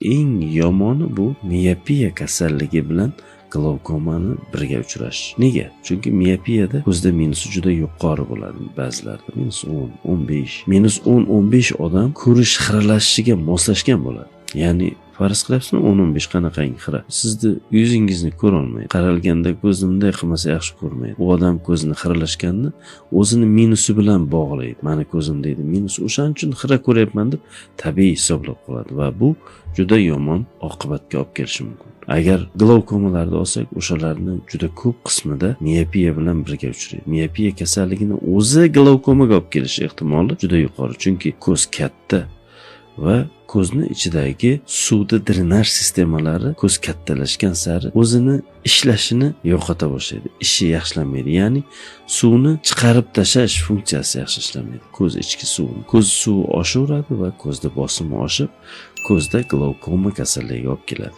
Eng yomoni bu miopiya kasalligi bilan glaukomani birga uchrashish. Nega? Chunki miopiyada ko'zda minusi juda yuqori bo'ladi ba'zilarda. -10, 15, -10, 15 odam ko'rish xiralashishiga moslashgan bo'ladi. Ya'ni farz qilyapsizmi, 10, 15 qanaqangi xira. Sizni yuzingizni ko'rolmaydi. Qaralganda ko'zni bunday qilmasa yaxshi ko'rmaydi. U odam ko'zini xiralashganini o'zini minusi bilan bog'laydi. Mani ko'zim deydi, minus, o'shaning uchun xira ko'ryapman deb tabiiy hisoblab qoladi va bu juda yomon oqibatga olib kelishi mumkin. Agar glaukomalarni olsak, o'shalarni juda ko'p qismida miopiya bilan birga uchraydi. Miopiya kasalligini o'zi glaukomaga olib kelishi ehtimoli juda yuqori, chunki ko'z katta va ko'zni ichidagi suvni drenaj sistemalari ko'z kattalashgan sari o'zini ishlashini yo'qota boshlaydi. Ishi yaxshilanmaydi. Ya'ni suvni chiqarib tashlash funksiyasi yaxshi ishlamaydi. Ko'z ichki suvini. Ko'z suvi oshaveradi va ko'zda bosim oshib, ko'zda glaukoma kasalligiga olib keladi.